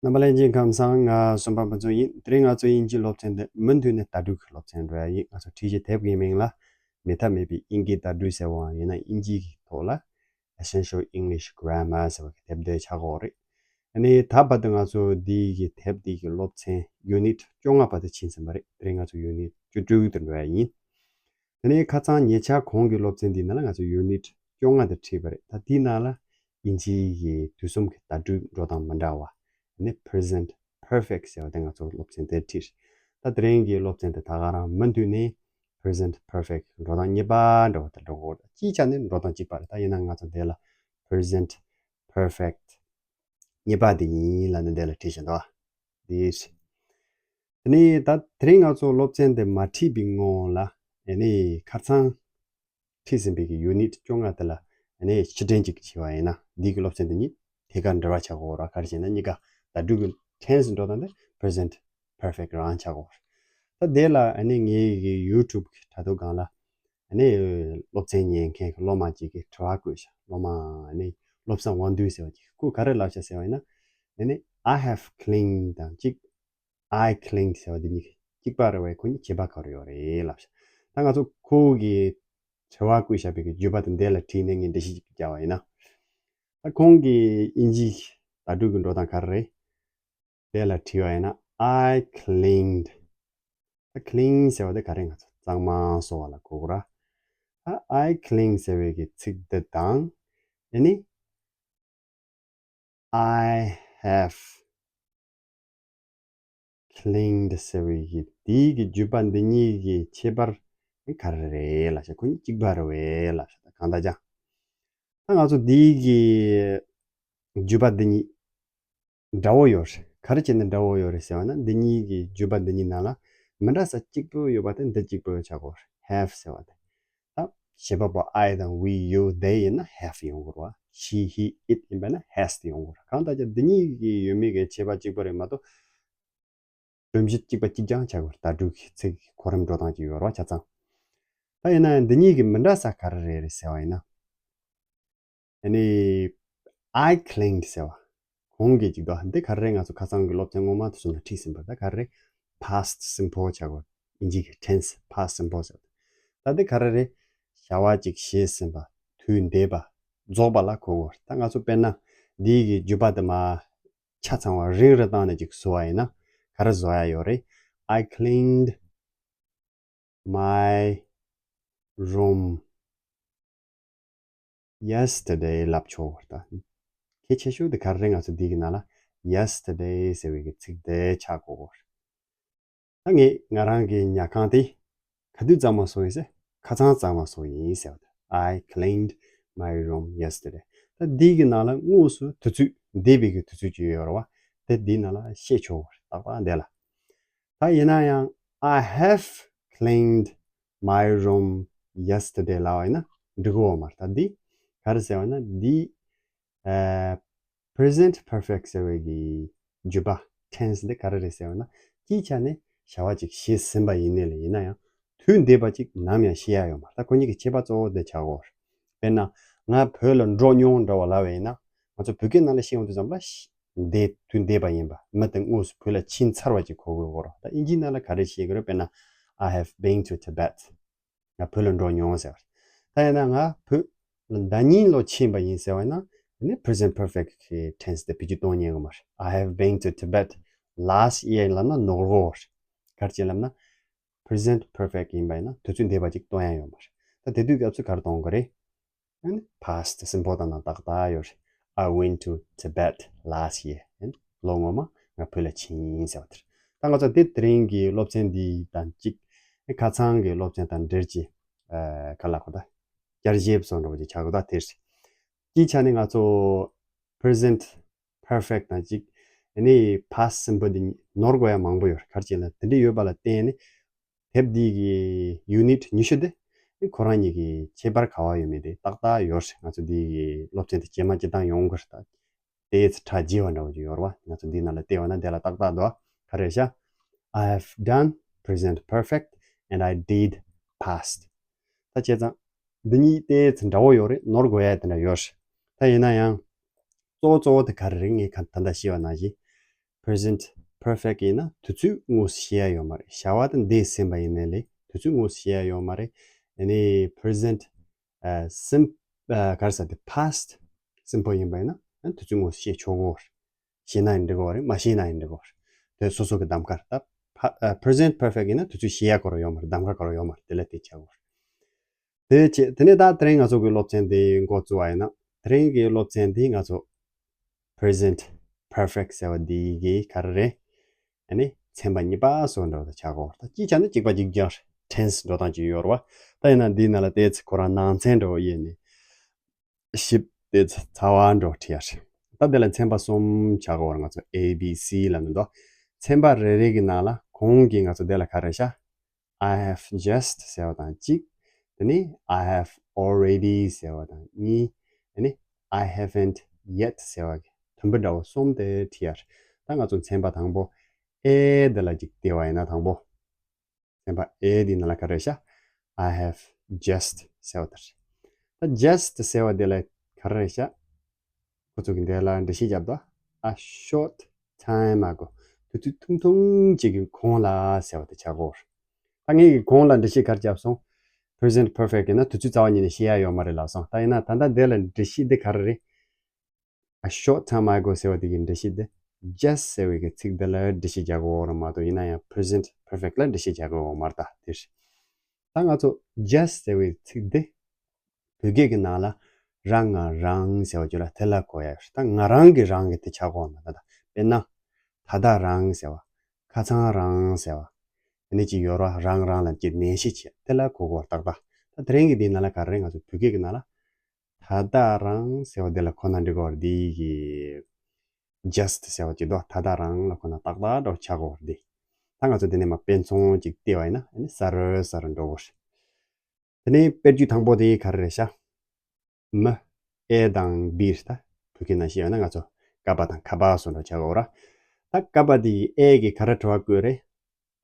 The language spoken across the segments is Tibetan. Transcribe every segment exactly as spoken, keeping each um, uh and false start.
རྣམ་པ་ལྷན་རྒྱས་ཁམས་བཟང་། ང་གསུམ་པ་ཕུན་ཚོགས་ཡིན། དེ་རིང་ང་ཚོ་དབྱིན་ཇིའི་སློབ་ཚན་འདི་མུ་མཐུད་ནས་བརྡ་སྤྲོད་ཀྱི་སློབ་ཚན་འགྲོ་ཡ་ཡིན། ང་ཚོ་ཁྲིད་གཞི་དེབ་ཀྱི་མིང་ལ་མེད་ཐབས་མེད་པའི་དབྱིན་སྐད་བརྡ་སྤྲོད་ཟེར་བའང་ཡིན་ན། དབྱིན་ཇི་གི་ཐོག་ལ་Essential English Grammar ཟེར་བ་གི་དེབ་འདི་ཆགས་ཀྱི་ཡོད་རེད། ཨ་ནི་ད་བར་དུ་ང་ཚོ་འདི་གི་དེབ་འདི་གི་སློབ་ཚན་ཡུ་ནིཊ་བཅོ་ལྔ་བར་དུ་ཕྱིན་ཟིན་པ་རེད། དེ་རིང་ང་ཚོ་ཡུ་ནིཊ་བཅུ་དྲུག་དུ་འགྲོ་ཡ་ཡིན། དེ་ནས་ཁ་སང་ཉེ་ཆར་གོང་གི་སློབ་ཚན་འདིའི་ནང་ལ་ང་ཚོ་ཡུ་ནིཊ་བཅོ་ལྔ་དེ་ཁྲིད་པ་རེད། ད་དེའི་ནང་ལ་དབྱིན་ཇིའི་གི་དུས་གསུམ་གྱི་བརྡ་སྤྲོད་འགྲོ་སྟངས་མི་འདྲ་བ། ཨ་ནི་Present Perfect ཟེར་བ་དེ་ང་ཚོ་སློབ་ཚན་དེར་ཁྲིད། ད་དེ་རིང་གི་སློབ་ཚན་དེ་ད་ག་རང་མུ་མཐུད་ནས་Present Perfect འགྲོ་སྟངས་གཉིས་པ་འདྲ་བ་དེ་འགྲོ་གི་ཡོད། སྤྱིའི་ཆ་ནས་འགྲོ་སྟངས་གཅིག་པ་རེད། ད་ཡིན་ན་ང་ཚོ་འདི་ལ་Present Perfect གཉིས་པ་དེ་ཡིན་ལབ་ནས་འདི་ལ་ཁྲིད་བཞིན་འདུག་དེ་རེད། དེ་ནས་ད་དེ་རིང་ང་ཚོ་སློབ་ཚན་དེ་མ་ཁྲིད་པའི་སྔོན་ལ་ཨ་ནི་ཁ་སང་ཁྲིད་ཟིན་པའི་གི་ཡུ་ནིཊ་བཅོ་ལྔ་དེ་ལ་ཨ་ནི་ཕྱིར་དྲན་ཅིག་བྱས་པ་ཡིན་ན། འདི་གི་སློབ་ཚན་དེ་གཉིས་ཐད་ཀར་འབྲེལ་བ་ཆགས་ཀྱི་ཡོད་རེད། ག་རེ་བྱས་ན་གཉིས་ཀ་བརྡ་སྤྲོད་ཀྱི་ཊེན་སི་འགྲོ་སྟངས་དེ་Present Perfect རང་ཆགས་ཀྱི་ཡོད་རེད། ད་དེ་ལ་ཨ་ནི་ངའི་གི་ཡུ་ཊུབ་གི་དྲ་ཐོག་སྒང་ལ་ཨ་ནི་སློབ་ཚན་ཉན་མཁན་གྱི་སློབ་མ་ཅིག་གིས་དྲི་བ་བཀོད་ཤག་སློབ་མ་ཨ་ནི་བློ་བཟང་དབང་འདུས་ཟེར་བ་ཅིག་ཁོས་ག་རེ་ལབ་ཤག་ཟེར་བ་ཡིན་ན། ཨ་ནི་I have cleaned དང་གཅིག I cleaned ཟེར་བ་འདི་གཉིས་གཅིག་པ་རེད་པས། ཁོ་གཉིས་ཁྱད་པར་ག་རེ་ཡོད་རེད་ལབ་ཤག་ད་ང་ཚོ་ཁོ་གིས་དྲི་བ་བཀོད་བཞག་པའི་གི་བརྗོད་པ་དེ་འདི་ལ་བྲིས་ནས་ངས་འགྲེལ་བཤད་ཅིག་བརྒྱབ་པ་ཡིན་ན། ད་ཁོང་གིས་དབྱིན་ཇིའི་བརྡ་སྤྲོད་ཀྱི་འགྲོ་སྟངས་ག་རེ་རེད། དེ་ལ་བྲིས་པ་ཡིན་ན། I cleaned. ད་clean ཟེར་བ་དེ་ག་རེ་ང་ཚོ་གཙང་མ་བཟོ་བ་ལ་གོ་དགོས་ར། ད་I cleaned ཟེར་བའི་གི་ཚིག་འདི་དང་། ཨ་ནི་I have cleaned ཟེར་བའི་གི་དེའི་གི་བརྗོད་པ་འདི་གཉིས་ཀྱི་ཁྱད་པར་ག་རེ་རེད་ལབ་ཤག་ཁོ་གཉིས་གཅིག་པ་རེད་པས་ལབ་ཤག་ད་གང་ལྟར་ཀྱང་ད་ང་ཚོ་འདིའི་གི་བརྗོད་པ་འདི་གཉིས་འདྲ་བོ་ཡོད་རེད། ག་རེ་བྱས་ནས་འདྲ་བོ་ཡོད་རེད་ཟེར་བ་ན། འདི་གཉིས་ཀྱི་བརྗོད་པ་འདི་གཉིས་ནང་ལ་མི་འདྲ་ས་གཅིག་པོ་ཡོད་པ་དེ་འདི་གཅིག་པོ་ཆགས་ཀྱི་ཡོད་རེད། Have ཟེར་བ་དེ། ད་བྱེད་པ་པོ་I དང་we, you, they ཡིན་ན་have ཡོང་དགོས་རེད་པ། she, he, it ཡིན་པ་ན་has དེ་ཡོང་དགོས་རེད། གང་ལྟར་ཀྱང་འདི་གཉིས་ཀྱི་ཡོད་མེད་ཀྱི་ཁྱད་པར་གཅིག་པ་རེད་མ་གཏོགས། སྒྲོམ་གཞི་གཅིག་པ་གཅིག་རྐྱང་ཆགས་དགོས་རེད། བརྡ་སྤྲོད་ཀྱི་ཚིག་གི་གོ་རིམ་འགྲོ་སྟངས་ཀྱི་ཡོད་རེད་པ་ཆ་ཚང་། ད་ཡིན་ན་ཡང་འདི་གཉིས་ཀྱི་མི་འདྲ་ས་ག་རེ་རེད་ཟེར་བ་ཡིན་ན། ཨ་ནི། I cleaned ཟེར་བ། གོང་གི་ཅིག་དོ། འདི་ག་རེ་རེད། ང་ཚོ་ཁ་སང་གི་སློབ་ཚན་སྔོན་མ་དེ་ཚོ་ལ་ཁྲིད་ཟིན་པ། ད་ག་རེ་རེད། Past simple ཆགས་དགོས། དབྱིན་ཇི་གི་ཊེན་སི་past simple ཟེར་བ། ད་འདི་ག་རེ་རེད། བྱ་བ་ཅིག་བྱས་ཟིན་པ། དུས་འདས་པ། རྫོགས་པ་ལ་གོ་དགོས། ད་ང་ཚོ་དཔེར་ན་འདི་གི་བརྗོད་པ་དེ་མར་ཆ་ཚང་བ་རིང་རུ་བཏང་ནས་ཅིག་བཟོ་བ་ཡིན་ན་ག་རེ་བཟོ་ཡ་ཡོད་རེད། I cleaned my room yesterday ལབ་ཆོག་གོ། ད་གལ་ཆེ་ཤོས་དེ་ག་རེ་རེད། ང་ཚོ་འདི་གི་ནང་ལ་yesterday ཟེར་བའི་གི་ཚིག་དེ་ཆགས་དགོས་གོ། ད་ངས་ང་རང་གི་ཉལ་ཁང་དེ་ག་དུས་གཙང་མ་བཟོ་ཡིན་ཟེར། ཁ་སང་གཙང་མ་བཟོ་ཡིན་ཟེར་བ་དེ། I cleaned my room yesterday. ད་འདི་གི་ནང་ལ་དངོས་སུ་དུས་ཚོད་འདས་པའི་གི་དུས་ཚོད་ཅིག་ཡོད་རེད་པ། དེ་འདིའི་ནང་ལ་བཤད་ཆོག་གོ། ཏག་ཏག་འདི་ལ། ད་ཡིན་ན་ཡང་I have cleaned my room yesterday ལབ་པ་ཡིན་ན་འགྲིག་གི་ཡོད་མ་རེད། ད་འདི་ག་རེ་ཟེར་བ་ན་འདི་ཨ་present perfect ཟེར་བའི་གི་བརྗོད་པ་ཊེན་སི་འདི་ག་རེ་རེད་ཟེར་བ་ན། སྤྱིའི་ཆ་ནས་བྱ་བ་ཅིག་བྱས་ཟིན་པ་ཡིན་ནའི་ལ་ཡིན་ན་ཡང་དུས་འདས་པ་ཅིག་ནམ་ཡང་བཤད་ཡ་ཡོད་མ་རེད། ད་ཁོ་གཉིས་ཀྱི་ཁྱད་པར་གཙོ་བོ་འདི་ཆགས་ཀྱི་ཡོད་རེད། དཔེར་ན་ང་བོད་ལ་འགྲོ་མྱོང་འདྲ་བ་ལབ་པ་ཡིན་ན། ང་ཚོ་བོད་སྐད་ནང་ལ་བཤད་ཡོང་དུས་ཙམ་ལ་འདས་དུས་འདས་པ་ཡིན་པ། མི་དེ་དངོས་སུ་བོད་ལ་ཕྱིན་ཚར་བ་ཅིག་གོ་དགོས་ཀྱི་ཡོད་རེད། ད་དབྱིན་ཇིའི་ནང་ལ་ག་རེ་བཤད་ཀྱི་རེད། དཔེར་ན་I have been to Tibet. ང་བོད་ལ་འགྲོ་མྱོང་ཟེར་བ་རེད། ད་ཡིན་ན་ང་བོད་ལ་ཟླ་ཉིན་ལོ་ཕྱིན་པ་ཡིན་ཟེར་བ་ཡིན་ན། ཨ་ནི་present perfect གི་ཊེན་སི་དེ་བེད་སྤྱོད་གཏོང་ཉན་གི་མ་རེད། I have been to Tibet last year ལབ་ན་ནོར་གི་ཡོད་རེད། ག་རེ་བྱས་ལབ་ན་present perfect ཡིན་པ་ཡིན་ན་དུས་ཚོད་འདས་པ་ཅིག་གཏོང་ཡ་ཡོད་མ་རེད། ད་དེ་དུས་སྐབས་སུ་ག་རེ་གཏོང་དགོས་རེད། ཨ་ནི་past simple དང་ནང་ཏག་ཏག་ཡོད་རེད། I went to Tibet last year. ཨ་ནི་ལོ་སྔོན་མ་ང་བོད་ལ་ཕྱིན་ཟེར་བ་དེ་རེད། ད་ང་ཚོ་དེ་དེ་རིང་གི་སློབ་ཚན་འདི་དང་གཅིག་ཁ་སང་གི་སློབ་ཚན་དང་འབྲེལ་གྱི་ཨ་ག་ལ་གོ་ད་བསྐྱར་ཞིབ་བཟོ་འདྲ་བོ་ཅིག་ཆགས་གོ། ད་དེ་རེད། སྤྱིའི་ཆ་ནས་ང་ཚོ་present perfect དང་གཅིག་ཨ་ནི་past simple འདི་ནོར་དགོས་ཡ་མང་པོ་ཡོད་རེད། ག་རེ་བྱས་ན་དེ་འདྲ་ཡོད་པ་ལ་བརྟེན་ནས། དེབ་འདི་གི་ཡུ་ནིཊ་ཉི་ཤུ་དེ་ཁོ་རང་གཉིས་ཀྱི་ཁྱད་པར་ག་བ་ཡོད་མེད་དེ་ཏག་ཏག་ཡོད་རེད། ང་ཚོ་འདི་གི་སློབ་ཚན་དེ་རྗེས་མ་སྤྱིར་བཏང་ཡོང་གི་རེད། ད་ཏོག་ཙམ་གྲ་རྒྱས་པ་འདྲ་བོ་ཅིག་ཡོད་རེད་པ། ང་ཚོ་འདིའི་ནང་ལ་བལྟས་པ་ན་དེ་ལ་ཏག་ཏག་འདུག་ག་རེ་ཤག I have done present perfect and I did past. ད་བྱས་ཙང་འདི་གཉིས་ཏོག་ཙམ་འདྲ་བོ་ཡོད་རེད། ནོར་དགོས་ཡ་དེ་འདྲ་ཡོད་རེད། ད་ཡིན་ན་ཡང་གཙོ་བོ་གཙོ་བོ་དེ་ག་རེ་རེད། ངས་ད་ལྟ་བཤད་པ་ནང་བཞིན། present perfect ཡིན་ན་དུས་ཚོད་དངོས་སུ་ཤེས་ཡ་ཡོད་མ་རེད། བྱ་བ་དེ་འདས་ཟིན་པ་ཡིན་ནའི་ལས་དུས་ཚོད་དངོས་སུ་ཤེས་ཡ་ཡོད་མ་རེད། ཨ་ནི་present ཨ་sim- ཨ་ག་རེ་ཟེར་དེ་past simple ཡིན་པ་ཡིན་ན་ཨ་དུས་ཚོད་དངོས་སུ་ཤེས་ཆོག་གོ། ཤེས་ན་ཡང་འགྲིག་གོ་རེད། མ་ཤེས་ན་ཡང་འགྲིག་གོ་རེད། དེ་སོ་སོ་གི་གདམ་ཁ་རེད། ད་ཕ- ཨ་present perfect ཡིན་ན་དུས་ཚོད་ཤེས་ཡ་གོ་ར་ཡོད་མ་རེད། གདམ་ཁ་གོ་ར་ཡོད་མ་རེད། དེ་ལ་དེ་ཆགས་གོ་རེད། དེ་བྱས་དེ་ནས་ད་དེ་རིང་ང་ཚོ་གི་སློབ་ཚན་དེ་འགོ་བཙུགས་པ་ཡིན་ན། དེ་རིང་གི་སློབ་ཚན་དེ་ང་ཚོ་present perfect ཟེར་བ་འདི་གི་ག་རེ་རེད། ཨ་ནི་ཚན་པ་གཉིས་པ་སོགས་འདྲ་བོ་དང་ཆགས་གོ། ད་སྤྱིར་ཆ་ནི་གཅིག་པ་གཅིག་རྐྱང་tense འགྲོ་སྟངས་ཅིག་ཡོད་རེད་བ། ད་ཡིན་ན་འདིའི་ནང་ལ་ཏོག་ཙམ་ཁོ་རང་ནང་ཚན་འདྲ་བོ་དབྱེ་ནས་ཞིབ་ཏོག་ཙམ་ཚ་བ་འདྲ་བོ་བྲིས་ཡ་རེད། ད་དེ་ལ་ཚན་པ་གསུམ་ཆགས་གོ་རེད། ང་ཚོ A B C ལབ་ནི་འདུག་ཚན་པ་རེ་རེ་གི་ནང་ལ་གོང་གི་ང་ཚོ་དེ་ལ་ག་རེ་ཤག I have just ཟེར་བ་དང་གཅིག་དེ་ནས་I have already ཟེར་བ་དང་གཉིས། དེ་ནས་I haven't yet ཟེར་བ་གི་དུམ་བུ་འདྲ་བོ་གསུམ་དེ་བྲིས་ཡ་རེད། ད་ང་ཚོ་ཚན་པ་དང་པོ་A འདི་ལ་ཅིག་བལྟས་པ་ཡིན་ན། དང་པོ་ཚན་པ་A འདི་ནང་ལ་ག་རེ་ཤག I have just ཟེར་བ་དེ་རེད། ད་just ཟེར་བ་དེ་ལ་ག་རེ་ཤག་ཁོ་ཚོ་གི་འདི་ལ་འགྲེལ་བཤད་བརྒྱབ་དོ། A short time ago དུས་ཚོད་ཐུང་ཐུང་ཅིག་གི་གོང་ལ་ཟེར་བ་དེ་ཆགས་གོ། ད་ངས་ཀྱི་གོང་ལ་འགྲེལ་བཤད་ག་རེ་བརྒྱབ་སོང་། present perfect ཡིན་ན་དུས་ཚོད་རྩ་བ་ཉིད་ནས་ཤེས་ཡ་ཡོད་མ་རེད་ལབ་སོང་། ད་ཡིན་ན་ད་ལྟ་འདི་ལ་འགྲེལ་བཤད་འདི་ག་རེ་རེད། A short time ago ཟེར་བ་དེ་གི་འགྲེལ་བཤད་འདི་just ཟེར་བའི་གི་ཚིག་འདི་ལ་འགྲེལ་བཤད་རྒྱག་གི་ཡོད་རེད་མ་གཏོགས། ཡིན་ན་ཡང་present perfect ལ་འགྲེལ་བཤད་རྒྱག་གི་ཡོད་མ་རེད། ད་དེ་རེད། ད་ང་ཚོ་just ཟེར་བའི་ཚིག་འདི་བོད་སྐད་ཀྱི་ནང་ལ་རང་ང་རང་ཟེར་བ་ཅིག་ལ་དེ་ལ་གོ་ཡ་ཡོད་རེད། ད་ང་རང་གི་རང་གི་དེ་ཆགས་གོ་མ་རེད། ད་དཔེར་ན་ད་ལྟ་རང་ཟེར་བ། ཁ་སང་རང་ཟེར་བ། དེ་ནས་ཅིག་ཡོད་ར། རང་རང་ལ་ཅིག་ནན་བཤད་བྱེད་དེ་ལ་གོ་གོ་ཏག་ཏག་ད་དེ་རིང་གི་འདི་ནང་ལ་ག་རེ་ང་ཚོ་བོད་སྐད་ཀྱི་ནང་ལ་ད་ལྟ་རང་ཟེར་བ་འདི་ལ་གོ་ན་འགྲིག་གོ། འདི་གི་just ཟེར་བ་ཅིག་འདུག་ད་ལྟ་རང་ལ་གོ་ན་ཏག་ཏག་འདྲ་བོ་ཆགས་གོ་འདི། ད་ང་ཚོ་འདི་ནས་མར་དཔེ་མཚོན་ཅིག་བལྟས་པ་ཡིན་ན་ཨ་ནི་གསལ་པོ་གསལ་པོ་འགྲོ་གོ་རེད། དེ་ནས་དཔེར་བརྗོད་དང་པོ་དེ་ག་རེ་རེད་ཤག་མི་A དང་B རེད། ད་བོད་སྐད་ནང་བཤད་ཡོད་ན་ང་ཚོ་ཀ་པ་དང་ཁ་པ་སོགས་འདྲ་ཆགས་གོ་ར། ད་ཀ་པ་དེ་A གི་ག་རེ་དྲི་བ་བཀོད་རེད།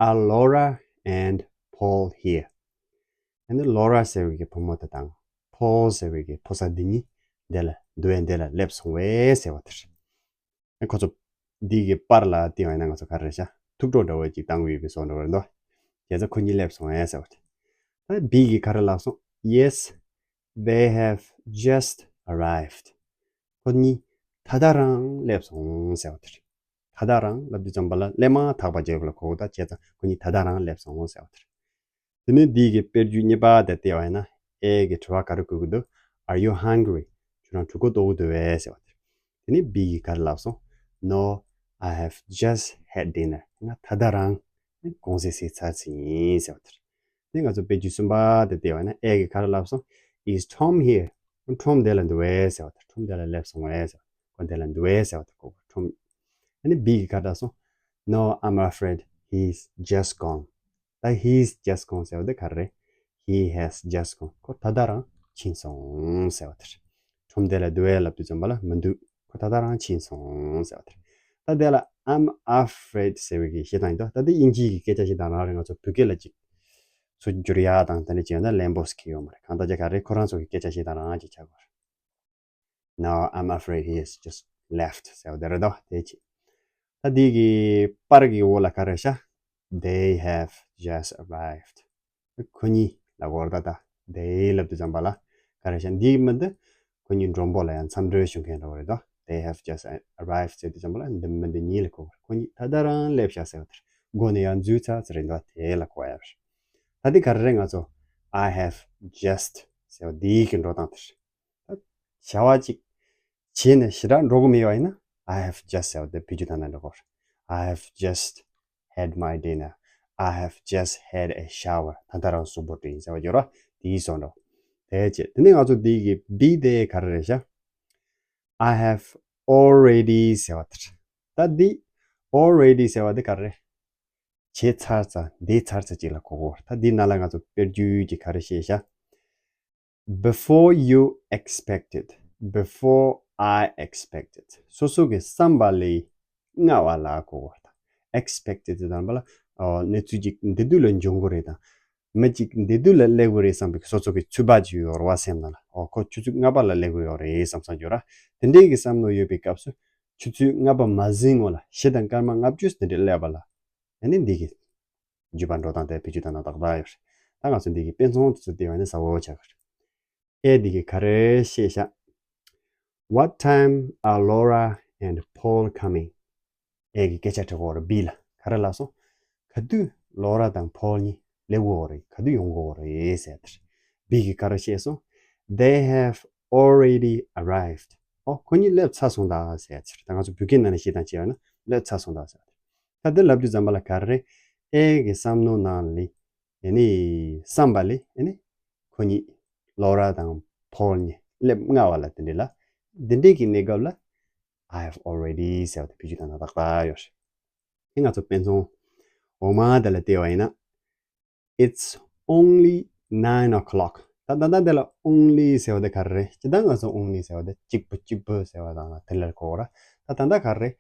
Are Laura and Paul here? ཨ་ནི་Laura ཟེར་བའི་གི་བུ་མོ་དེ་དང་Paul ཟེར་བའི་གི་ཕོ་གསར་འདི་གཉིས་འདི་ལ་འདུག་གས། འདི་ལ་སླེབས་སོང་བས་ཟེར་བ་དེ་རེད། ཁོ་ཚོ་འདི་གི་པར་ལ་བལྟས་པ་ཡིན་ན་ང་ཚོ་ག་རེ་རེད་ཤག་ཐུགས་སྤྲོ་འདྲ་བོ་ཅིག་བཏང་གི་ཡོད་པའི་བཟོ་འདྲ་བོ་རེད་འདུག་བྱས་ཙང་ཁོ་གཉིས་སླེབས་སོང་ངས་ཟེར་བ་དེ། ད་B གིས་ག་རེ་ལབ་སོང་། Yes, they have just arrived. ཁོ་གཉིས་ད་ལྟ་རང་སླེབས་སོང་ཟེར་བ་དེ་རེད། ད་ལྟ་རང་ལབ་དུས་ཙམ་པ་ལ་སླེབས་མ་ཐག་པ་བརྗོད་པ་ལ་གོ་གི། ད་བྱས་ཙང་ཁོ་གཉིས་ད་ལྟ་རང་སླེབས་སོང་ཟེར་བ་དེ་རེད། དེ་ནས་D གི་དཔེར་བརྗོད་གཉིས་པ་དེ་བལྟས་པ་ཡིན་ན་A གི་དྲི་བ་ག་རེ་བཀོད་ཀྱི་འདུག Are you hungry? ཁྱོད་རང་གྲོད་ཁོག་ལྟོགས་ཀྱི་འདུག་གས་ཟེར་བ་དེ། དེ་ནས་B གིས་ག་རེ་ལབ་སོང་། No, I have just had dinner. ང་ད་ལྟ་རང་གུང་སེང་ཟས་ཚར་ཟིན་ཡིན་ཟེར་བ་དེ་རེད། དེ་ང་ཚོ་དཔེར་བརྗོད་གསུམ་པ་དེ་བལྟས་པ་ཡིན་ན་A གིས་ག་རེ་ལབ་སོང་། Is Tom here? ཁྲོམ་དེ་ལ་འདུག་གས་ཟེར་བ་དེ། ཁྲོམ་དེ་ལ་སླེབས་སོང་ངས་ཟེར་བ། ཁོ་དེ་ལ་འདུག་གས་ཟེར་བ་དེ་གོ་གོ། ཁྲོམ། ཨ་ནི་B གིས་ག་རེ་ལབ་སོང་། No, I'm afraid he's just gone. ད་he's just gone ཟེར་བ་དེ་ག་རེ་རེད། He has just gone. ཁོ་ད་ལྟ་རང་ཕྱིན་སོང་ཟེར་བ་དེ་རེད། ཁྲོམ་དེ་ལ་འདུག་གས་ལབ་དུས་ཙམ་པ་ལ་མི་འདུག་ཁོ་ད་ལྟ་རང་ཕྱིན་སོང་ཟེར་བ་དེ་རེད། ད་དེ་ལ་I'm afraid ཟེར་བའི་གི་བཤད་སྟངས་ཡིན་ད། ད་དེ་དབྱིན་ཇིའི་གི་སྐད་ཆ་བཤད་སྟངས་རང་རེད། ང་ཚོ་བོད་སྐད་ལ་ཅིག་ཚུར་བསྒྱུར་ཡ་དང་དེ་འདྲ་བྱས་ན་ལན་པོ་ཟེར་གྱི་ཡོད་མ་རེད། གང་ལྟར་ཅིག་ག་རེ་ཁོ་རང་ཚོ་གི་སྐད་ཆ་བཤད་སྟངས་རང་ཅིག་ཆགས་ཀྱི་ཡོད་རེད། No, I'm afraid he has just left ཟེར་བ་དེ་རེད་དོ། དེ་ཅི། ད་འདི་གི་པར་གི་འོག་ལ་ག་རེ་ཤག They have just arrived. ཁོ་གཉིས་ལབ་དགོས་རེད་ད། ད་they ལབ་དུས་ཙམ་པ་ལ་ག་རེ་ཤག་འདི་མི་འདི་ཁོ་གཉིས་མགྲོན་པོ་ལ་ཡང་འཚམས་འདྲི་ཞུ་མཁན་འདྲ་བོ་རེད་དོ། They have just arrived ཟེར་དུས་ཙམ་པ་ལ་འདི་མི་འདི་གཉིས་ལ་གོ་དགོས་རེད། ཁོ་གཉིས་ད་ལྟ་རང་སླེབས་ཤག་ཟེར་བ་དེ་རེད། སྒོ་ནས་ཡར་འཛུལ་ཚར་ཚར་རེད་འདུག་དེ་ལ་གོ་ཡ་རེད། ད་འདི་ག་རེ་རེད། ང་ཚོ་I have just ཟེར་བ་འདི་གི་འགྲོ་སྟངས་དེ་རེད། བྱ་བ་གཅིག་བྱས་ནས་ཞེ་དྲག་འགྲོ་གི་མེད་པ་ཡིན་ན་I have just ཟེར་བ་དེ་བེད་སྤྱོད་བཏང་ན་འགྲིག་གོ། I have just had my dinner. I have just had a shower. ད་ལྟ་རང་གཟུགས་པོ་བཀྲུས་ཡིན་ཟེར་བ་ཡོད་ར། དེའི་བཟོ་འདྲ། དེ་བྱས་དེ་ནས་ང་ཚོ་འདི་གི་B དེ་ག་རེ་རེད་ཤག I have already ཟེར་བ་དེ་རེད། ད་འདི་already ཟེར་བ་དེ་ག་རེ་རེད། བྱས་ཚར་ཙམ་འདས་ཚར་ཙམ་ཅིག་ལ་གོ་གོ། ད་འདི་ནང་ལ་ང་ཚོ་དཔེར་བརྗོད་ཅིག་ག་རེ་བཤད་ཤག Before you expected, before I expected. སོ་སོ་གི་བསམ་པ་ལས་སྔ་བ་ལ་གོ་བ་དང་། Expected དེ་དང་པོ་ལ་ཨོ་གནས་ཚུལ་ཅིག་འདི་དུས་ལ་འབྱུང་གི་རེད་དང་། མི་ཅིག་འདི་དུས་ལ་སླེབས་ཀྱི་རེད་བསམ་པའི་སོ་སོ་གི་ཚོད་དཔག་ཅིག་ཡོད་རེད་བ། སེམས་ནང་ལ་ཨོ་ཁོ་ཆུ་ཚོད་ལྔ་པ་ལ་སླེབས་ཀྱི་ཡོད་རེད་བསམ་བསམ་ཡོད་ར། དེ་འདྲའི་གི་བསམ་བློ་ཡོད་པའི་སྐབས་སུ་ ཆུ་ཚོད་ལྔ་པ་མ་ཟིན་སྔོན་ལ་བཞི་དང་སྐར་མ་ལྔ་བཅུ་དེ་འདྲ་སླེབས་པ་ལ། ཨ་ནི་འདི་གི་བརྗོད་པ་འགྲོ་སྟངས་དེ་བེད་སྤྱོད་བཏང་ན་ཏག་ཏག་ཡོད་རེད། ད་ང་ཚོ་འདི་གི་དཔེ་མཚོན་དེ་ཚོ་བལྟས་པ་ཡིན་ན་གསལ་པོ་ཆགས་ཀྱི་རེད། ཨེ་འདི་གི་ག་རེ་བཤད་ཤག What time are Laura and Paul coming? ཨེ་གི་སྐད་ཆ་དྲི་གོ་རེད་བི་ལ། ག་རེ་ལབ་སོང་། ག་དུས་ལོ་ར་དང་ཕོལ་གཉིས་སླེབས་གོ་རེད། ག་དུས་ཡོང་གོ་རེད་ཟེར་དེར། བི་གི་ག་རེ་བཤད་སོང་། They have already arrived. ཨོ་ཁོ་གཉིས་སླེབས་ཚར་སོང་ད་ཟེར་དེར། ད་ང་ཚོ་བོད་སྐད་ནང་ནས་བཤད་སྟངས་བྱས་པ་ན་སླེབས་ཚར་སོང་ད་ཟེར་དེར། ད་འདི་ལབ་དུས་ཙམ་པ་ལ་ག་རེ། ཨེ་གི་བསམ་མནོ་ནང་ལ། ཨེ་ནི་བསམ་པ་ལ་ཨེ་ནི་ཁོ་གཉིས་ལོ་ར་དང་ཕོལ་གཉིས་སླེབས་སྔ་བ་ལ་དེ་འདྲ་ལ། འདི་འདྲའི་གི་གནས་སྐབས་ལ། I have already ཟེར་བ་དེ་བེད་སྤྱོད་བཏང་ན་ཏག་ཏག་ཡོད་རེད། ཨེ་ང་ཚོ་དཔེ་མཚོན་འོག་མ་དེ་ལ་བལྟས་པ་ཡིན་ན། It's only nine o'clock. ད་ད་ལྟ་དེ་ལ་only ཟེར་བ་དེ་ག་རེ་རེད། སྤྱིར་བཏང་ང་ཚོ་only ཟེར་བ་དེ་གཅིག་པུ་གཅིག་པུ་ཟེར་བ་དང་ལ་དེ་ལ་གོ་ར། ད་ད་ལྟ་ག་རེ་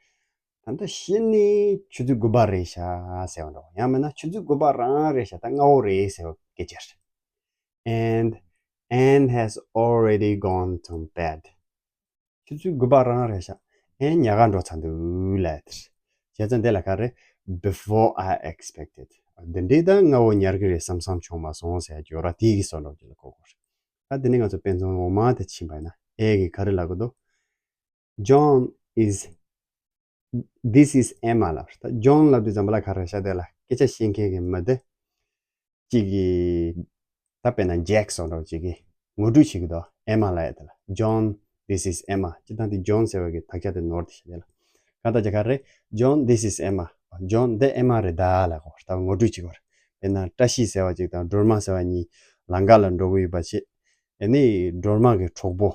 རེད། ད་ལྟ་གཞི་ནས་ཆུ་ཚོད་དགུ་པ་རེད་ཤག་ཟེར་བ་འདྲ་བོ། ཡང་མིན་ན་ཆུ་ཚོད་དགུ་པ་རང་རེད་ཤག་ད་སྔ་བོ་རེད་ཟེར་བ་སྐད་ཆ་རེད། And Anne has already gone to bed. ཆུ་ཚོད་དགུ་པ་རང་རེད་ཤག་ཨེ་ཉལ་ཁར་འགྲོ་ཚར་འདུག་ལབ་དེར། བྱས་ཙང་དེ་ལ་ག་རེ། Before I expected. འདི་འདྲའི་ད་སྔ་བོ་ཉལ་གི་རེད་བསམ་བསམ་བྱུང་མ་སོང་ཟེར་ཡ་ཅིག་ཡོད་ར། དེའི་གི་བཟོ་འདྲ་ཅིག་ལ་གོ་དགོས་རེད། ད་དེ་ནས་ང་ཚོ་དཔེ་མཚོན་འོག་མ་དེ་ཕྱིན་པ་ཡིན་ན་ཨེ་གི་ག་རེ་ལབ་གི་འདུག John is This is Emma ལབ་རེད། ད་ཇོན་ལབ་དུས་ཙམ་པ་ལ་ག་རེ་ཤག་དེ་ལ་སྐད་ཆ་བཤད་མཁན་གྱི་མི་དེ་གཅིག་གིས་ད་དཔེར་ན་ཇེག་སོགས་འདྲ་བོ་གཅིག་གིས་ངོ་སྤྲོད་བྱེད་ཀྱི་འདུག་ཨེ་མ་ལབ་ཡ་དེ་ལ། John, this is Emma. སྤྱིར་བཏང་དེ་ཇོན་ཟེར་བ་གི་དག་ཆ་དེ་ནོར་དེ་ཤག་དེ་ལ་གང་ལྟར་ཅིག་ག་རེ། John, this is Emma. ཇོན་འདི་ཨེ་མ་རེད་ད་ལབ་གོ། ད་ངོ་སྤྲོད་བྱེད་ཀྱི་ཡོད་རེད། དཔེར་ན་བཀྲ་ཤིས་ཟེར་བ་གཅིག་དང་སྒྲོལ་མ་ཟེར་བ་གཉིས་ལམ་ཁ་ལ་འགྲོ་གི་ཡོད་པ་བྱས། ཨེ་ནི་སྒྲོལ་མ་གི་གྲོགས་པོ།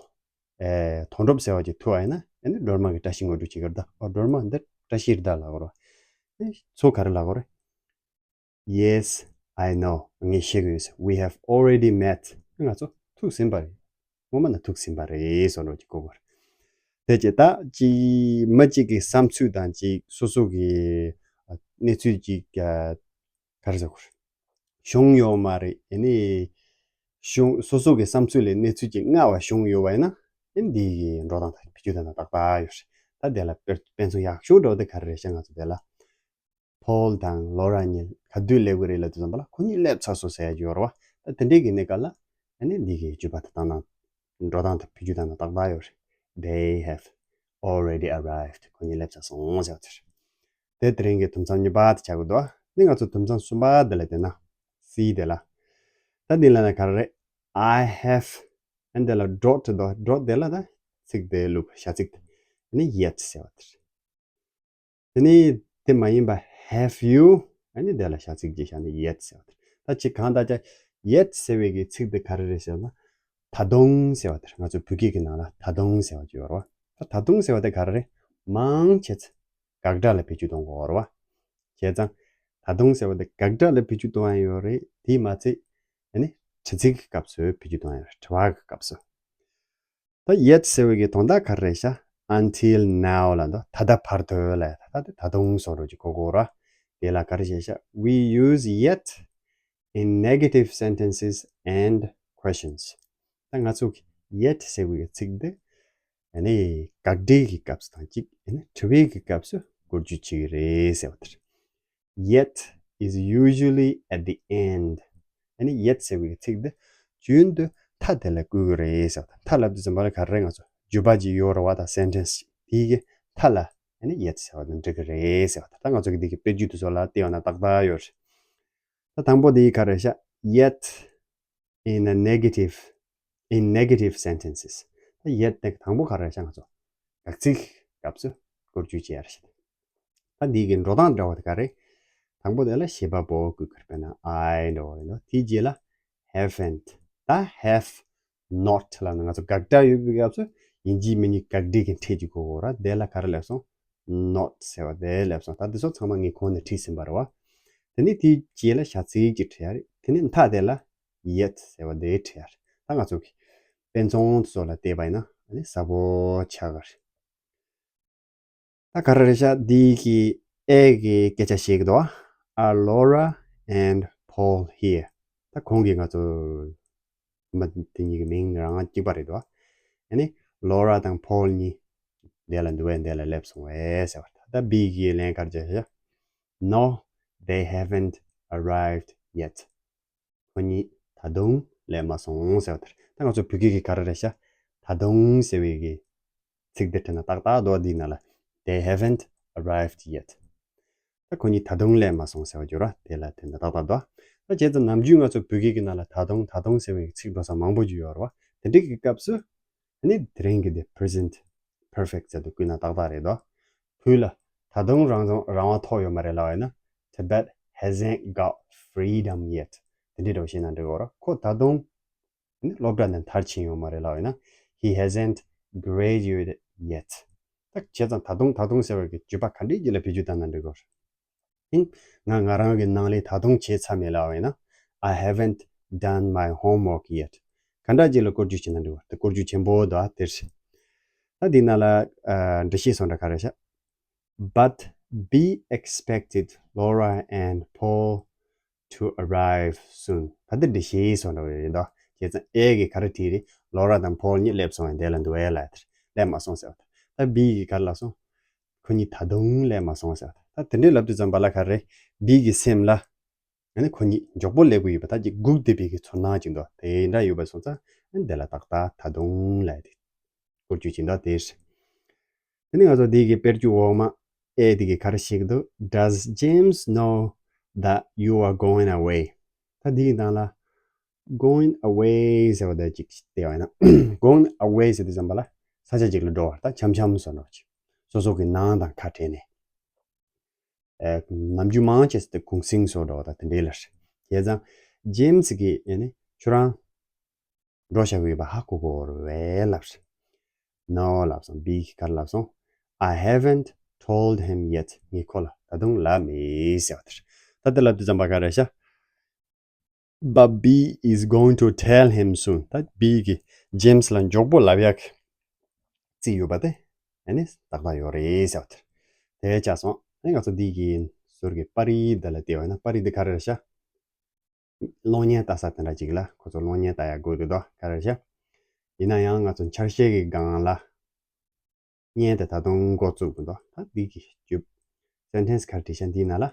ཨེ་དོན་གྲུབ་ཟེར་བ་ཅིག་ཐུག་པ་ཡིན་ན་ཨེ་ནི་སྒྲོལ་མ་གི་བཀྲ་ཤིས་ངོ་སྤྲོད་བྱེད་ཀྱི་རེད་ད། ཨོ་སྒྲོལ་མ་འདི་བཀྲ་ཤིས་རེད་ད་ལབ་དགོས་རེད། ཨེ་ཚོ་ག་རེ་ལབ་དགོས་རེད། Yes, I know. ངས་ཤེས་ཀྱི་ཡོད། We have already met. ང་ཚོ་ཐུག་ཟིན་པ་རེད། ངོ་མ་ན་ཐུག་ཟིན་པ་རེད་བཟོ་འདྲ་ཅིག་གོ་དགོས་རེད། དེ་ཅིག་ད་ཅིག་མི་གཅིག་གི་བསམ་ཚུལ་དང་ཅིག་སོ་སོ་གི་གནས་ཚུལ་ཅིག་ག་རེ་ཟེར་དགོས་རེད། བྱུང་ཡོད་མ་རེད། ཨེ་ནི་བྱུང་སོ་སོ་གི་བསམ་ཚུལ་ལས་གནས་ཚུལ་ཅིག་སྔ་བ་བྱུང་ཡོད་པ་ཡིན་ན་ཨེ་འདི་གི་འགྲོ་སྟངས་དང་བེད་སྤྱོད་དང་ཏག་ཏག་ཡོད་རེད། ད་དེ་ལ་དཔེ་དཔེ་མཚོན་ཡག་ཤོས་འདྲ་བོ་དེ་ག་རེ་རེད་ཤག་ང་ཚོ་དེ་ལ་ཕོལ་དང་ལོ་ར་གཉིས་ག་དུས་སླེབས་ཀྱི་རེད་ལབ་དུས་ཙམ་པ་ལ་ཁོ་གཉིས་སླེབས་ཚར་སོང་ཟེར་ཡ་ཅིག་ཡོད་རེད་བ། ད་དེ་འདྲའི་གི་གནས་སྐབས་ལ་ཨེ་ནི་འདི་གི་བརྗོད་པ་དེ་བཏང་ན་འགྲོ་སྟངས་དང་བེད་སྤྱོད་བཏང་ན་ཏག་ཏག་ཡོད་རེད། They have already arrived. ཁོ་གཉིས་སླེབས་ཚར་སོང་ཟེར་བ་དེ་རེད། དེ་དེ་རིང་གི་དུམ་མཚམས་གཉིས་པ་དེ་ཆགས་ཀྱི་འདུག་ཨ་ནི་ང་ཚོ་དུམ་མཚམས་གསུམ་པ་དེ་ལ་བལྟས་ན་སི་དེ་ལ། ད་འདི་ལ་ན་ག་རེ་རེད། I have. ཨ་ནི་དེ་ལ་dot འདུག dot དེ་ལ་ད་ཚིག་དེ་བླུགས་བྱ་ཚིག་དེ་ནི་yet ཟེར་བ་དེ་རེད། དེ་ནི་དེ་མ་ཡིན་པ་have you. ཨ་ནི་དེ་ལ་བྱ་ཚིག་ཅིག་བཞག་ནས་yet ཟེར་བ་དེ་རེད། ད་ཅིག་གང་ལྟར་ཀྱང་yet ཟེར་བའི་གི་ཚིག་དེ་ག་རེ་རེད་ཟེར་ན། ད་དུང་ཟེར་བ་དེ་རེད། ང་ཚོ་བོད་སྐད་ཀྱི་ནང་ལ་ད་དུང་ཟེར་བ་ཅིག་ཡོད་རེད་བ། ད་ད་དུང་ཟེར་བ་དེ་ག་རེ་རེད། མང་ཆེ་ཚེ་དགག་སྒྲ་ལ་བེད་སྤྱོད་གཏོང་གི་ཡོད་རེད་བ། བྱས་ཙང་ད་དུང་ཟེར་བ་དེ་དགག་སྒྲ་ལ་བེད་སྤྱོད་གཏོང་ཡ་ཡོད་རེད། དེས་མ་ཚད་ཨ་ནི་དྲི་ཚིག་གི་སྐབས་སུ་བེད་སྤྱོད་གཏོང་ཡ་ཡོད་རེད། དྲི་བ་གི་སྐབས་སུ། ད་yet ཟེར་བའི་གི་དོན་དག་ག་རེ་རེད་ཤག until now ལབ་འདུག་ད་ལྟ་བར་དུ་ལབ་ད་ལྟ་ད་དུང་བཟོ་འདྲ་ཅིག་གོ་དགོས་ར། དེ་ལ་ག་རེ་བྱས་ཤག we use yet in negative sentences and questions. ད་ང་ཚོ་གི་yet ཟེར་བའི་གི་ཚིག་འདི་ཨ་ནི་དགག་སྒྲའི་གི་སྐབས་སུ་དང་གཅིག་ཨ་ནི་དྲི་བའི་གི་སྐབས་སུ་བཀོལ་སྤྱོད་བྱེད་ཀྱི་རེད་ཟེར་བ་དེ་རེད། Yet is usually at the end. ཨ་ནི་yet ཟེར་བའི་ཚིག་འདི་རྒྱུན་དུ་མཐའ་དེ་ལ་བཀོལ་གྱི་རེད་ཟེར་བ་དང་། མཐའ་ལབ་དུས་ཙམ་པ་ལ་ག་རེ་ང་ཚོ་བརྗོད་པ་ཅིག་ཡོད་རེད་བ་དང་sentence དེའི་གི་མཐའ་ལ་ཨ་ནི་yet ཟེར་བ་དང་འབྲི་གི་རེད་ཟེར་བ་དང་། ད་ང་ཚོ་གི་འདི་གི་དཔེ་བརྗོད་དེ་ཚོ་ལ་བལྟས་པ་ན་ཏག་ཏག་ཡོད་རེད། ད་དང་པོ་འདི་ག་རེ་ཤག yet in a negative, in negative sentences. ད་yet དེ་དང་པོ་ག་རེ་ཤག་ང་ཚོ་དགག་ཚིག་སྐབས་སུ་བཀོལ་སྤྱོད་བྱེད་ཡ་རེད། ད་འདི་གི་འགྲོ་སྟངས་འདྲ་བ་དེ་ག་རེ། དང་པོ་དེ་ལ་བྱེད་པ་པོ་བཀོད་ཀྱི་རེད། དཔེར་ན་I འདྲ་བ་རེད་འདུག་དེའི་རྗེས་ལ་haven't. ད་have not ལབ་ན་ང་ཚོ་དགག་སྒྲ་ཡོད་པའི་སྐབས་སུ་ཡིན་གཅིག་མིན་གཉིས་དགག་སྒྲའི་གི་ཕྲད་ཅིག་དགོས་ཀྱི་ཡོད་རེད། དེ་ལ་ག་རེ་ལབ་སོང་། not ཟེར་བ་དེ་ལབ་སོང་། ད་དེ་ཚོ་ཚང་མ་ངས་གོང་ནས་བྲིས་ཟིན་པ་རེད་བ། དེ་ནས་དེའི་རྗེས་ལ་བྱ་ཚིག་ཅིག་བྲིས་ཡ་རེད། དེ་ནས་མཐའ་དེ་ལ་yet ཟེར་བ་དེ་བྲིས་ཡ་རེད། ད་ང་ཚོ་གི་དཔེ་མཚོན་དེ་ཚོ་ལ་བལྟས་པ་ཡིན་ན་ཨ་ནི་གསལ་པོ་ཆགས་ཀྱི་རེད། ད་ག་རེ་རེད་ཤག་འདི་གི་ཨེ་གི་སྐད་ཆ་བཤད་ཀྱི་འདུག Are Laura and Paul here? ད་གོང་གི་ང་ཚོ་མི་དེ་གཉིས་ཀྱི་མིང་རང་གཅིག་པ་རེད་འདུག་ཨ་ནི་Laura དང་Paul གཉིས་ འདི་ལ་འདུག་བས། འདི་ལ་སླེབས་སོང་བས་ཟེར་བ། ད་ལྟ་B གི་ལན་ག་རེ་བྱས་ཤག No, they haven't arrived yet. ཁོ་གཉིས་ད་དུང་སླེབས་མ་སོང་ཟེར་བ་དེ་རེད། ད་ང་ཚོ་བོད་སྐད་ཀྱི་ག་རེ་རེད་ཤག་ད་དུང་ཟེར་བའི་གི་ཚིག་འདི་བྲིས་ན་ཏག་ཏག་འདུག་འདི་ནང་ལ། They haven't arrived yet. ད་ཁོ་གཉིས་ད་དུང་སླེབས་མ་སོང་ཟེར་བ་བརྗོད་ར། དེ་ལ་བརྟེན་ནས་ཏག་ཏག་འདུག་ད་བྱས་ཙང་ནམ་རྒྱུན་ང་ཚོ་བོད་སྐད་ཀྱི་ནང་ལ་ད་དུང་ད་དུང་ཟེར་བའི་ཚིག་འགྲོ་ས་མང་པོ་ཞིག་ཡོད་རེད་བ། དེ་འདྲའི་གི་སྐབས་སུ་ཨ་ནི་དེ་རིང་གི་འདི་present perfect ཟེར་དུས་བཀོལ་ན་ཏག་ཏག་རེད་དོ། བོད་ལ་ད་དུང་རང་དབང་རང་དབང་ཐོབ་ཡོད་མ་རེད་ལབ་ཡོད་ན། Tibet hasn't got freedom yet. དེ་འདྲའི་འདྲ་བོ་བཤད་ན་འགྲིག་གོ་ར། ཁོ་ད་དུང་ནི་སློབ་གྲྭ་ནས་མཐར་ཕྱིན་ཡོད་མ་རེད་ལབ་ཡོད་ན། He hasn't graduated yet. ད་བྱས་ཙང་ད་དུང་ད་དུང་ཟེར་བའི་གི་བརྗོད་པ་ག་འདྲའི་རྗེས་ལ་བེད་སྤྱོད་བཏང་ན་འགྲིག་གོ་ར། ཨིན། ང་ང་རང་གི་ནང་ལས་ད་དུང་བྱས་ཚར་མེད་ལབ་ཡོད་ན། I haven't done my homework yet. ག་འདྲ་རྗེས་ལ་བཀོལ་སྤྱོད་བྱེད་ན་འགྲིག་གོ་ར། དེ་བཀོལ་སྤྱོད་ཆེན་པོ་འདུག་ཨ། དེར་ད་འདི་ནང་ལ་ཨ་འགྲེལ་བཤད་སོགས་འདྲ་ག་རེ་བྱ། But B expected Laura and Paul to arrive soon. ད་འདི་འགྲེལ་བཤད་སོགས་འདྲ་རེད་འདུག་བྱས་ཙང་A གིས་ག་རེ་བྲིས་རེད། Laura དང་Paul གཉིས་སླེབས་སོང་བས་འདི་ལ་འདུག་བས་ལབ་དེར་སླེབས་མ་སོང་ཟེར་བ། ད་B གིས་ག་རེ་ལབ་སོང་། ཁོ་གཉིས་ད་དུང་སླེབས་མ་སོང་ཟེར་བ། ད་དེ་འདྲའི་ལབ་དུས་ཙམ་པ་ལ་ག་རེ་རེད། B གི་སེམས་ལ་ཨ་ནི་ཁོ་གཉིས་མགྱོགས་པོ་སླེབས་ཀྱི་ཡོད་པ་ད་ཅིག་སྒུག་བསྡད་པའི་གི་ཚོར་སྣང་ཅིག་འདུག་དེ་འདྲ་ཡོད་པ་སོང་ཙང་ཨ་ནི་འདི་ལ་ཏག་ཏག་ད་དུང་ལབ་དེ་བཀོལ་སྤྱོད་བྱེད་འདུག་དེ་རེད། དེ་ནས་ང་ཚོ་འདི་གི་དཔེར་བརྗོད་འོག་མ་A འདི་གི་ག་རེ་བཤད་ཀྱི་འདུག Does James know that you are going away? ད་འདི་གི་ནང་ལ་going away ཟེར་བ་དེ་ཅིག་བལྟས་པ་ཡིན་ན། going away ཟེར་དུས་ཙམ་པ་ལ་ས་ཆ་ཅིག་ལ་འགྲོ་བ་ད་འཆམ་འཆམ་སོགས་འགྲོ་ཅིག་སོ་སོ་གི་ནང་དང་ཁ་བྲལ་ནས། ཨེ། ནམ་རྒྱུན་མང་ཆེ་ཟེར་ཏེ་གུང་སེང་སོགས་འགྲོ་བ་ད་དེ་འདྲའི་ལ་རེད། བྱས་ཙང་James གིས་ཨེ་ནི་ཁྱོད་རང་འགྲོ་བཞག་གི་ཡོད་པ་ཧ་གོ་གོ་རེད་ལབ་རེད། No ལབ་སོང་། B གིས་ག་རེ་ལབ་སོང་། I haven't told him yet. ངས་ཁོ་ལ་ད་དུང་ལབ་མེད་ཟེར་བ་དེ་རེད། ད་དེ་ལབ་དུས་ཙམ་པ་ག་རེ་བྱ། But B is going to tell him soon. ད་B གིས་James ལ་མགྱོགས་པོ་ལབ་ཡག་གི་རྩིས་ཡོད་པ་དེ་ཨ་ནི་ཏག་ཏག་ཡོད་རེད་ཟེར་བ་དེ་རེད། དེ་ཆགས་སོང་། ཨ་ནི་ང་ཚོ་འདི་གི་ཟུར་གི་པར་རིས་འདི་ལ་བལྟས་པ་ཡིན་ན། པར་རིས་འདི་ག་རེ་རེད་ཤག་གློག་བརྙན་ལྟ་ས་དེ་འདྲ་ཅིག་ལ་ཁོ་ཚོ་གློག་བརྙན་ལྟ་ཡག་དགོས་འདུག་དོ། ག་རེ་རེད་ཤག་ཡིན་ན་ཡང་ང་ཚོ་འཆར་གཞི་གི་སྒང་ལ་བརྙན་དེ་ད་དུང་འགོ་བཙུགས་མི་འདུག་ད་འདི་གི་རྒྱུ་སེན་ཊེན་སི་ག་རེ་བྲིས་ཤག་འདིའི་ནང་ལ།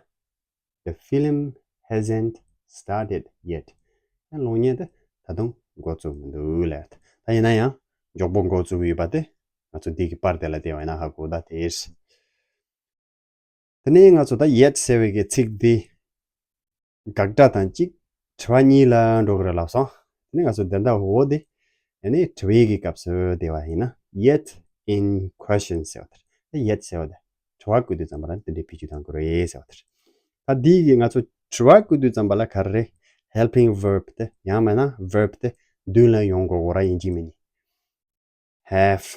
The film hasn't started yet. ཡང་གློག་བརྙན་དེ་ད་དུང་འགོ་བཙུགས་མི་འདུག་ལབ། ད་ཡིན་ན་ཡང་མགྱོགས་པོ་འགོ་བཙུགས་ཡོད་པ་དེ་ང་ཚོ་འདི་གི་པར་དེ་ལ་བལྟས་པ་ཡིན་ན་ཧ་གོ། ད་དེ་རེད། དེ་ནས་ང་ཚོ་ད་yet ཟེར་བའི་གི་ཚིག་འདི་དགག་སྒྲ་དང་གཅིག་དྲི་བ་གཉིས་ལ་འགྲོ་གི་རེད་ལབ་སོང་། དེ་ནས་ང་ཚོ་དེ་འདྲ་འོ་དེ་ཡང་ནི་དྲི་བའི་གི་སྐབས་སུ་བལྟས་པ་ཡིན་ན། Yet in question ཟེར་བ་དེ་རེད། དེ་yet ཟེར་བ་དེ་དྲི་བ་བཀོད་དུས་ཙམ་པ་ལ་དེ་འདྲའི་བེད་སྤྱོད་གཏང་དགོས་རེད་ཟེར་བ་དེ་རེད། ད་འདི་གི་ང་ཚོ་དྲི་བ་བཀོད་དུས་ཙམ་པ་ལ་ག་རེ་རེད། Helping verb དེ་ཡང་མིན་ན་verb དེ་མདུན་ལ་ཡོང་དགོས་གོ་ར། ཡིན་གཅིག་མིན་གཉིས། Have